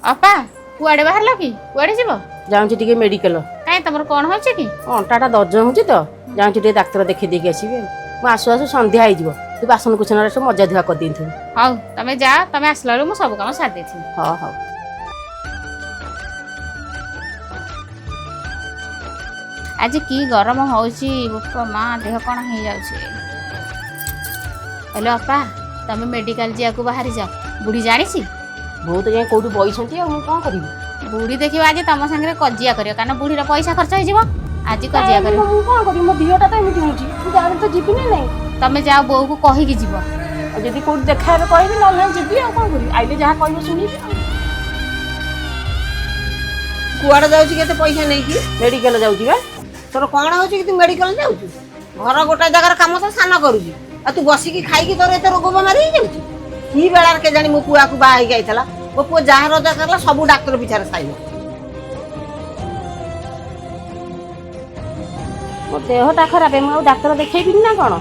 ଅପା, କୁଆଡେ ବାହାରିଲ କି? କୁଆଡେ ଯିବ? ଯାଉଛି ଟିକେ ମେଡିକାଲ। କାଇଁ, ତମର କଣ ହଉଛି କି? ଅଣ୍ଟାଟା ଦରଜ ହେଉଛି ତ, ଯାଉଛି ଟିକେ ଡାକ୍ତର ଦେଖେଇ ଦେଇକି ଆସିବି। ଆଉ ମୁଁ ଆସୁ ଆସୁ ସନ୍ଧ୍ୟା ହେଇଯିବ। ତୁ ବାସନ କୁସନରେ ସବୁ ମଜା ଧୁଆ କରିଦେଇଥିବୁ। ହଉ, ତମେ ଯାଅ। ତମେ ଆସିଲା ବେଳକୁ ମୁଁ ସବୁ କାମ ସାରି ଦେଇଥିବି। ହଁ, ହଉ। ଆଜି କି ଗରମ ହଉଛି, ବୋପା ମା, ଦେହ କଣ ହେଇଯାଉଛି। ହେଲେ ଅପା, ତମେ ମେଡିକାଲ ଯିବାକୁ ବାହାରି ଯାଅ। ବୁଢୀ ଜାଣିଛି? ବୋଉ ତ ଯାଇ କୋଉଠି ବଇଛନ୍ତି, ଆଉ ମୁଁ କଣ କରିବି? ବୁଢୀ ଦେଖିବ ଆଜି ତମ ସାଙ୍ଗରେ କଜିଆ କରିବ, କାରଣ ବୁଢୀର ପଇସା ଖର୍ଚ୍ଚ ହେଇଯିବ। ଆଜି କଜିଆ କରିବ। ମୁଁ କଣ କରିବି? ମୋ ଦେହଟା ତ ଏମିତି ହଉଛି, ମୁଁ ଯାହାବି ତ ଯିବି ନା ନାଇଁ? ତମେ ଯାଅ, ବୋଉକୁ କହିକି ଯିବ। ଆଉ ଯଦି କୋଉଠି ଦେଖା ହେବେ କହିବି, ନହେଲେ ନାହିଁ ଯିବି। ଆଉ କଣ କରିବି? ଆଇଲେ ଯାହା କହିବ ଶୁଣିବି ଆଉ। କୁଆଡେ ଯାଉଛି କେତେ ପଇସା ନେଇକି? ମେଡିକାଲ ଯାଉଛି ବା। ତୋର କଣ ହଉଛି କି ତୁ ମେଡିକାଲ ଯାଉଛୁ? ଘର ଗୋଟେ ଜାଗାର କାମ ତ ସାନ କରୁଛି, ଆଉ ତୁ ବସିକି ଖାଇକି ତୋର ଏତେ ରୋଗ ବେମାରୀ ହେଇଯାଉଛି। କି ବେଳାରେ କେଜାଣି ମୋ ପୁଅକୁ ବାହା ହେଇକି ଆଇଥିଲା। ମୋ ପୁଅ ଯାହା ରୋଜଗାର କଲା, ସବୁ ଡାକ୍ତର ପିଛାରେ ସାଇବ। ମୋ ଦେହଟା ଖରାପ, ମୁଁ ଆଉ ଡାକ୍ତର ଦେଖେଇବିନି ନା କଣ?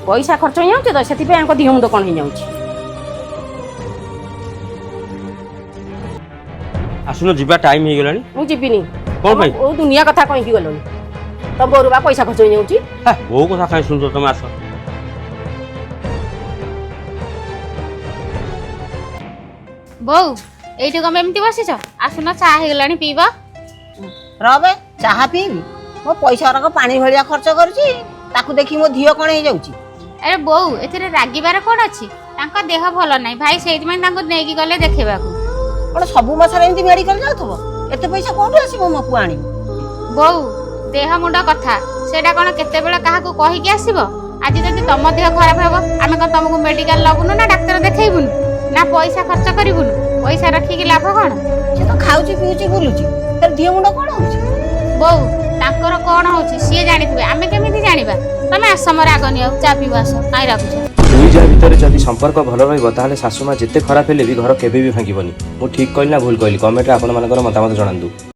ପଇସା ଖର୍ଚ୍ଚ ହେଇଯାଉଛି ତ, ସେଥିପାଇଁ ଆଙ୍କ ଦେହ ମୁଣ୍ଡ କଣ ହେଇଯାଉଛି। ଆସୁନ ଯିବା, ଟାଇମ୍ ହେଇଗଲାଣି। ମୁଁ ଯିବିନି। କଣ ପାଇଁ? ବୋଉ ଦୁନିଆ କଥା କହିକି ଗଲଣି। ତମ ବୋଉର ବା ପଇସା ଖର୍ଚ୍ଚ ହେଇଯାଉଛି। ହେ, ବୋଉ କଥା କାହିଁ ଶୁଣୁଛ? ତମେ ଆସ। ବୋଉ, ଏଇଠି କଣ ଏମିତି ବସିଛ? ଆସୁନ, ଚା ହେଇଗଲାଣି, ପିଇବ। ରବେ, ଚାହା ପିଇବି? ମୋ ପଇସା ଗୁରାକ ପାଣି ଭଳିଆ ଖର୍ଚ୍ଚ କରୁଛି, ତାକୁ ଦେଖି ମୋ ଧିଅ କଣ ହେଇଯାଉଛି। ଆରେ ବୋଉ, ଏଥିରେ ରାଗିବାର କଣ ଅଛି? ତାଙ୍କ ଦେହ ଭଲ ନାହିଁ, ଭାଇ ସେଇଥିପାଇଁ ତାଙ୍କୁ ନେଇକି ଗଲେ ଦେଖେଇବାକୁ। କଣ ସବୁ ମାସରେ ଏମିତି ମେଡିକାଲ ଯାଉଥିବ? ଏତେ ପଇସା କୋଉଠୁ ଆସିବ ମୋ ପୁଅ ଆଣିବ? ବୋଉ, ଦେହ ମୁଣ୍ଡ କଥା ସେଇଟା କଣ କେତେବେଳେ କାହାକୁ କହିକି ଆସିବ? ଆଜି ଯଦି ତମ ଦେହ ଖରାପ ହବ, ଆମେ କଣ ତମକୁ ମେଡିକାଲ ନବୁନୁ ନା ଡାକ୍ତର ଦେଖେଇବୁନୁ ନା ପଇସା ଖର୍ଚ୍ଚ କରିବୁନୁ? ପଇସା ରଖିକି ଲାଭ କଣ? ସେ ତ ଖାଉଛି, ପିଉଛି, ବୁଲୁଛି, ତାର ଧିଅ ମୁଣ୍ଡ କଣ ହଉଛି? ବୋଉ, ତାଙ୍କର କଣ ହଉଛି ସିଏ ଜାଣିଥିବେ, ଆମେ କେମିତି ଜାଣିବା? ତମେ ଆସ, ମୋର ରାଗନି, ଆଉ ଚା ପିଇବ, ଆସ। କାଇଁ ରାଗୁଛ? ଦୁଇ ଯା ଭିତରେ ଯଦି ସମ୍ପର୍କ ଭଲ ରହିବ, ତାହେଲେ ଶାଶୁ ମା ଯେତେ ଖରାପ ହେଲେ ବି ଘର କେବେ ବି ଭାଙ୍ଗିବନି। ମୁଁ ଠିକ୍ କହିଲି ନା ଭୁଲ କହିଲି? କମେଣ୍ଟରେ ଆପଣମାନଙ୍କର ମତାମତ ଜଣାନ୍ତୁ।